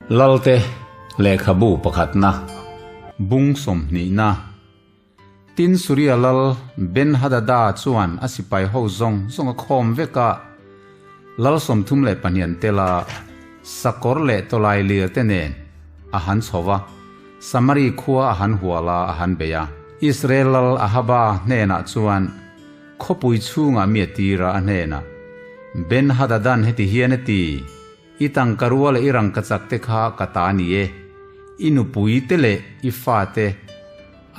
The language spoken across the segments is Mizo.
Lalte lehkhabu pakhatna, bung sawmhnihna. Tin Suria lal Ben-hadada chuan a sipai ho zawng zawng a khawm vek a, lal 32 an tel a, sakawr leh tawlai lir te nen a han chho va, Samari khua a han hual a, a han bei a. Israel lal Ahaba hnenah chuan khawpui chhungah mi a tir a, a hnenah, Ben-hadadan heti hian a ti, I tangka rual leh i rangkachak te kha ka ta a ni e. I nupui te leh i fa te,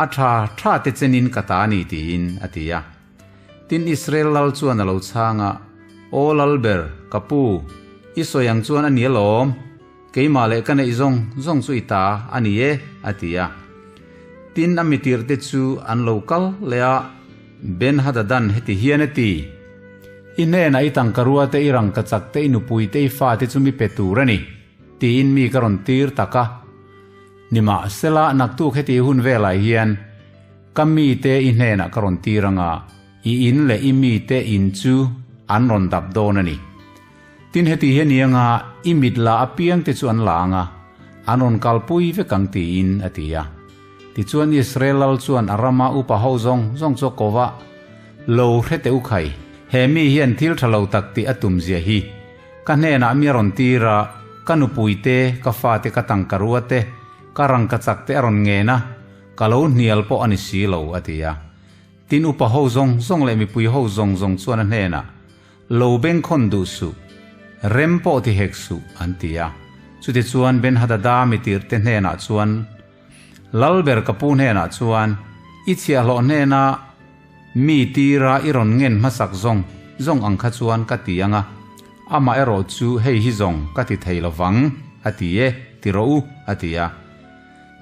a tha tha te chenin ka ta a ni tiin a ti a. Tin Israel lal chuan a lo chhang a, Aw Lalber, ka pu, i sawi ang chuan a ni alawm, keimah leh ka neih zawng zawng chu i ta a ni e, a ti a. Tin a mitirhte chu an lo kal leh a, Ben-hadadan heti hian a ti. I hnenah i tangka rua te, i rangka chak te, i nupui te, i fa te chu mi pe tur a ni, tiin mi ka rawn tir tak a. Nimahsela, naktuk heti hun velah hian ka mite i hnenah ka rawn tir anga, i in leh i mite in chu an rawn dap dawn a ni. Tin heti hian i anga i mit la apiang te chu an la anga, an rawn kalpui vek ang tiin a ti a. Tichuan Israel lal chuan a rama upa ho zawng zawng chu a ko va, Lo hre teh u khai, he mi hian thil tha lo tak tih a tum zia hi. Ka hnenah mi a rawn tir a, ka nupui te, ka fate, ka tangka rua te, ka rangkachak te a rawn ngen a, ka lo hnial pawh a ni si lo, a ti a. Tin upa ho zawng zawng leh mipui ho zawng zawng chuan a hnenah, Lo bengkhawn duh suh, rem pawh ti hek suh, an ti a. Chutichuan Ben-hadada mitirhte hnenah chuan, Lalber ka pu hnenah chuan, I chhiahhlawh hnena mi tira i rawn ngen hmasak zawng zawng ang kha chuan ka ti ang a, amah erawh chu hei hi zawng ka ti thei lo vang, a ti e, ti rawh u, a ti a.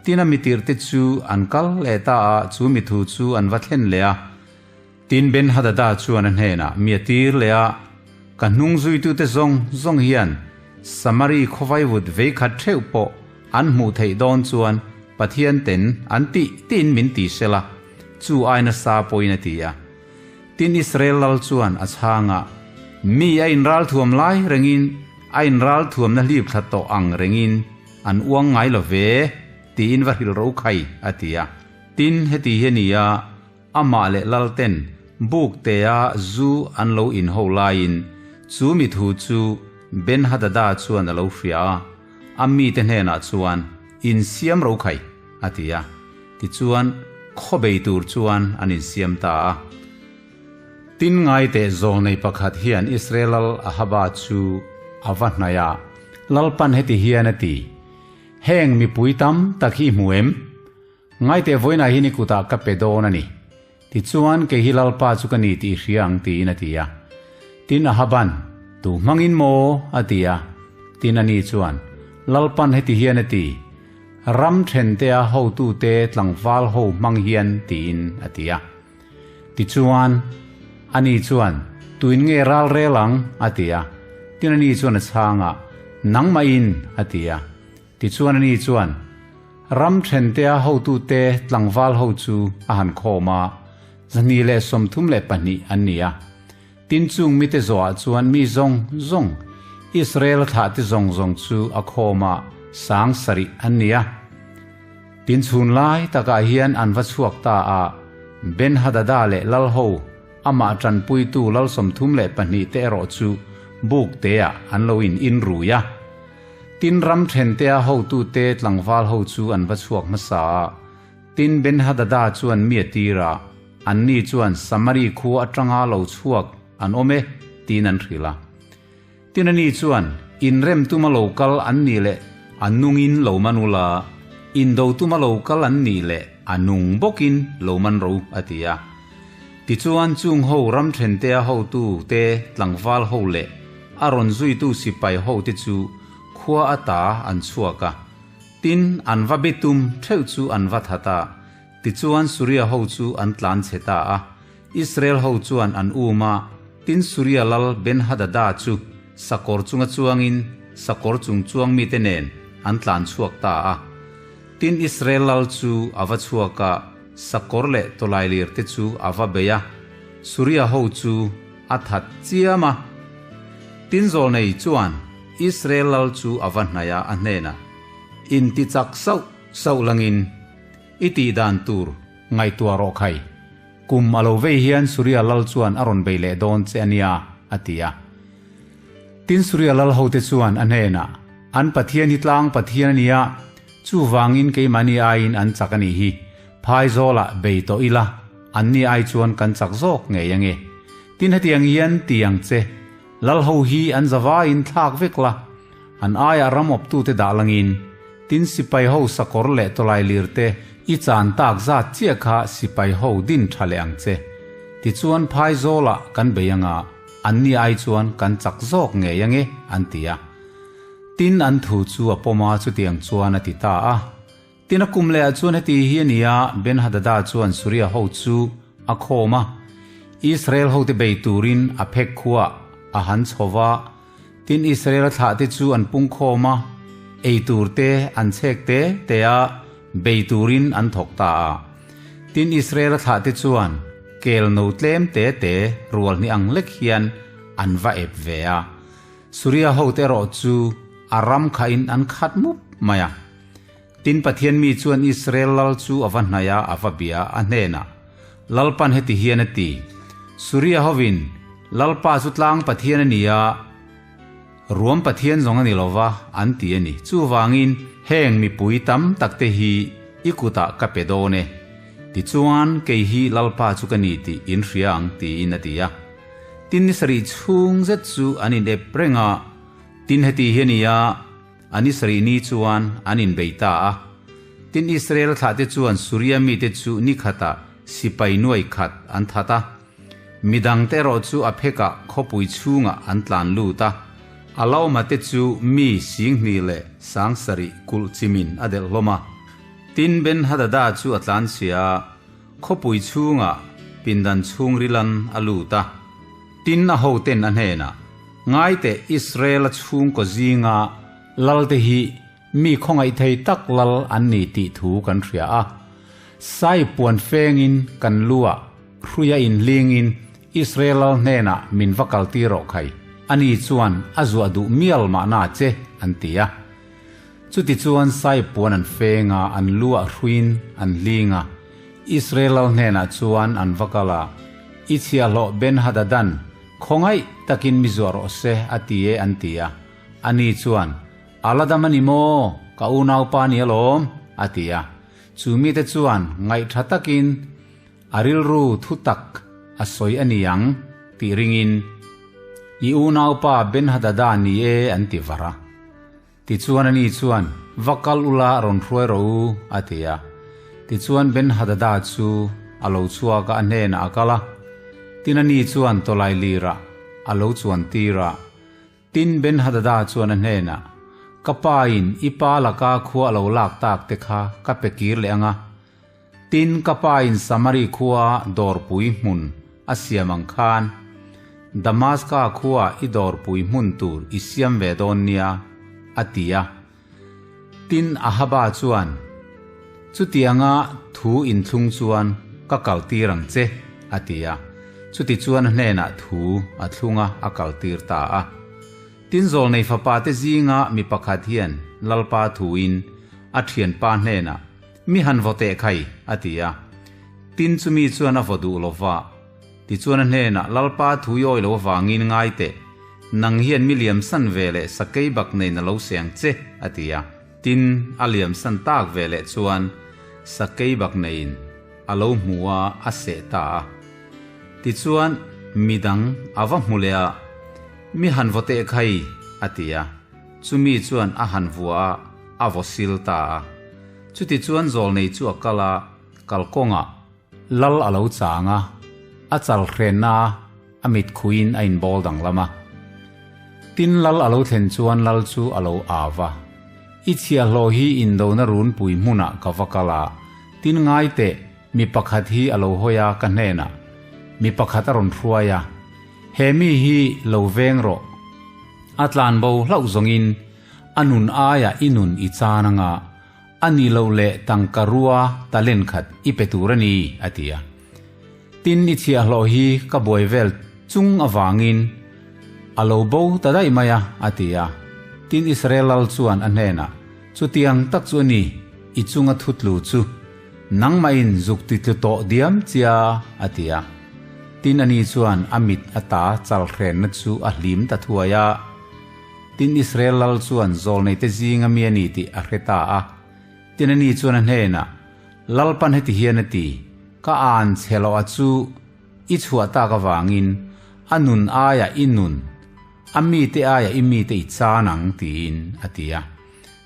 Tin a mitirhte chu an kal leh ta a, chu mithu chu an va thlen leh a. Tin Ben-hadada chuan a hnenah mi a tir leh a, Ka hnung zuitute zawng zawng hian Samari khawvaivut veikhat theuh pawh an hmuh theih dawn chuan Pathian ten an tih tiin min ti sela, chu ai nasa pawhin a ti a. Tin Israel lal chuan a chhang a, Mi a inralthuam lai rengin a inralthuamna hlip thla tawh ang rengin an uang ngai lo ve, tiin va hrilh ro khai, a ti a. Tin heti hi a ni a, Amah leh Lalten buk tea zu an lo inho laiin chu mi thu chu Ben-hadada chuan a lo hria a, a mite hnenah chuan, Insiam ro khai, a ti a. Tichuan, khawbei tur chuan an insiam ta a. Tin ngaiteh zawlnei pakhat hian Israel lal Ahaba chu a va hnaih a, Lalpan heti hian a ti, Heng mipui tam tak hi i hmu em? Ngaiteh vawiinah hian i kutah ka pe dawn a ni. Tichuan, kei hi Lalpa chu ka ni tih i hria ang tiin a ti a. Tin Ahaban, Tu hmangin maw? a ti a. Tin ani chuan, Lalpan heti hian a ti, Ram thentea hotute tlangval ho hmang hian tiin a ti a. Tichuan, ani chuan, Tuin nge ral rel ang? a ti a. Tin ani chuan a chhang a, Nangmahin, a ti a. Tichuan ani chuan ram thentea hotute tlangval ho chu a han khawm a, 232 an ni a. Tin chung mite zawhah chuan mi zawng zawng, Israel thlahte zawng zawng chu a khawm a, 7000 an ni a. Tin chhun lai takah hian an va chhuak ta a, Ben-hadada leh lal ho, amah tanpuitu lal 32 te erawh chu buk teah an lo in inrui a. Tin ram thentea hotute tlangval ho chu an va chhuak hmasa a, tin Ben-hadada chuan mi a tir a, anni chuan Samari khua atanga lo chhuak an awm e, tiin an hrilh a. Tin ani chuan, Inrem tuma lo kal an nih leh a nungin lo man ula, indo tuma lo kal an nih leh a nung bawkin lo man ro, a ti a. Tichuan chung ho ram thentea hotute tlangval ho leh A rawn zuitu sipai hote chu khua ata an chhuak a, tin an va bitum theuh chu an va that a, tichuan Suria ho chu an tlan chhe ta a. Israel ho chuan an um a, tin Suria lal Ben-hadada chu sakawr chunga chuangin sakawr chung chuang mite nen an tlan chhuak ta a. Tin Israel lal chu a va chhuak a, sakawr leh tawlailir te chu a va bei a, Suria ho chu A that chiam a. Tin Zawlnei chuan Israel lal chu a va hnaih a, a hnenah. Intichak sauh sauh langin i tih dan tur ngaihtuah rawh khai. Kum a lo vei hian Suria lal chuan a rawn bei leh dawn che a nia, a ti a. Tin Suria lal hote chuan a hnenah, An Pathian hi tlang Pathian a nia, chuvangin keimahni aiin an chak a nih hi, phaizawlah bei tawh ila, anni ai chuan kan chak zawk ngei ange. Tin hetiang hian ti ang che, lal ho hi an zavaiin thlak vek la, an aiah ram awptute dah langin, tin sipai ho sakawr leh tawlai lirte i chan tak zat chiah kha sipai ho din tha leh ang che. Tichuan phaizawlah kan bei anga, anni ai chuan kan chak zawk ngei ange, an ti a. Tin an thu chu a pawm a, chutiang chuan a ti ta a. Tin a kum lehah chuan heti hi a ni a, Ben-hadada chuan Suria ho chu a khawm a, Israel hote bei turin a phek khuaah a han chho va. Tin Israel-a thlahte chu an pung khawm a, ei turte an chhek te te a, bei turin an thawk ta a. Tin Israel-a thlahte chuan kel no tlem te te rual hnih ang lek hian an va ep ve a. Suria hote erawh chu a ram khahin an khat mup mai a. Tin Pathian mi chuan Israel lal chu a va hnaih a, a va bia a, a hnenah, Lalpan heti hian a ti, Suria hovin, Lalpa chu tlang Pathian a ni a, ruam Pathian zawng a ni lo va, an ti a ni. Chuvangin heng mipui tam takte hi i kutah ka pe dawn e. Tichuan kei hi Lalpa chu ka ni tih in hria ang, tiin a ti a. Tin ni sarih chhung zet chu an inep reng a, tin heti hi a ni a, An Israel ni chuan an inbei ta a. Tin Israel thlahte chuan Suria mite chu ni khatah sipai nuai khat an that a. Midangte erawh chu Aphekah khawpui chhungah an tlan lut a. A laumate chu mi singhnih leh sangsarih kulh chimin a delh hlawm a. Tin Ben-hadada chu a tlanchhia a, khawpui chhungah pindan chhungrilan a lut a. Tin a hoten a hnenah, Ngaiteh Israel-a chhungkaw zinga lalte hi mi khawngaih thei tak lal an ni tih thu kan hria a. Sai puan fengin kan lu ah hruia inhlingin Israel lal hnenah min va kaltir rawh khai, ani chuan a zuah duh mial mahna che, an ti a. Chutichuan sai puan an feng a, an lu ah hruiin an hling a. Israel lal hnenah chuan an va kal a, I chhiahhlawh Ben-hadada'n Khawngaih takin mi zuah rawh se, a ti e, an ti a. Ani chuan, A la dam a ni maw? Ka unaupa a ni alawm, a ti a. Chu mite chuan ngaihtha takin a rilru thu tak a sawi a ni ang tih ringin, I unaupa Ben-hadada ni e, an ti var a. Tichuan ani chuan, Va kal ula rawn hruai rawh u, a ti a. Tichuan Ben-hadada chu a lo chhuak a, a hnenah a kal a. Tin ani chuan tawlai lirah a lo chuan tir a. Tin Ben-hadada chuan a hnenah, Ka pain i pa laka khua a lo lak tak te kha ka pe kir leh ang a. Tin ka pain Samari khua dawrpui hmun a siam ang khan, Damaska khua i dawrpui hmun tur i siam ve dawn nia, a ti a. Tin Ahaba chuan, Chutianga thu inthlung chuan ka kaltir ang che, a ti a. Chutichuan a hnenah thu a thlung a, a kaltir ta a. Tin zawlnei fapa te zinga mi pakhat hian Lalpa thuin a thianpa hnenah, Mi han vaw teh khai, a ti a. Tin chumi chuan a vaw duh lo va. Tichuan a hnenah, Lalpa thu i awi lo avangin ngai teh, nang hian mi liam san ve leh sakei bak neiin a lo seng che, a ti a. Tin, a liam san tak ve leh chuan sakei bak neiin a lo hmu a, a seh ta a. Tichuan, midang a va hmu leh a, Mi han vaw teh khai, a ti a. Chumi chuan a han vua a, a vaw sil ta a. Chutichuan zawlnei chu a kal a, kalkawngah lal a lo chang a, a chal hrenna a, a mit khuiin a inbawl danglam a. Tin lal a lo thlen chuan lal chu a lo au va, I chhiahhlawh hi indona runpui hmunah ka va kal a, tin ngai teh, mi pakhat hi a lo hawi a ka hnenah mi pakhat a rawn hruai a, he mi hi lo veng rawh, a tlanbo hlauh zawngin A nun aiah i nun i chan anga, a ni loh leh tangka rua talent khat i pe tur a ni, a ti a. Tin, i chhiahhlawh hi ka buai vel chung avangin a lo bo ta daih mai a, a ti a. Tin, Israel lal chuan a hnenah, Chutiang tak chu a ni, i chunga thu tlu chu nangmahin zuk ti tlu tawh diam chia, a ti a. Tin ani chuan a mit ata chalhrenna chu a hlim ta thuai a. Tin Israel lal chuan zawlneite zinga mi a ni tih a hre ta a. Tin ani chuan a hnenah, Lalpan heti hian a ti, Ka an chhe loh a chu i chhuah tak avangin a nun aiah i nun, a mite aiah i mite i chan ang, tiin a ti a.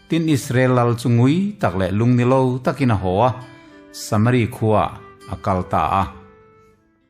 Tin Israel lal chu ngui tak leh lung ni lo takin a haw a, Samari khuaah a kal ta a.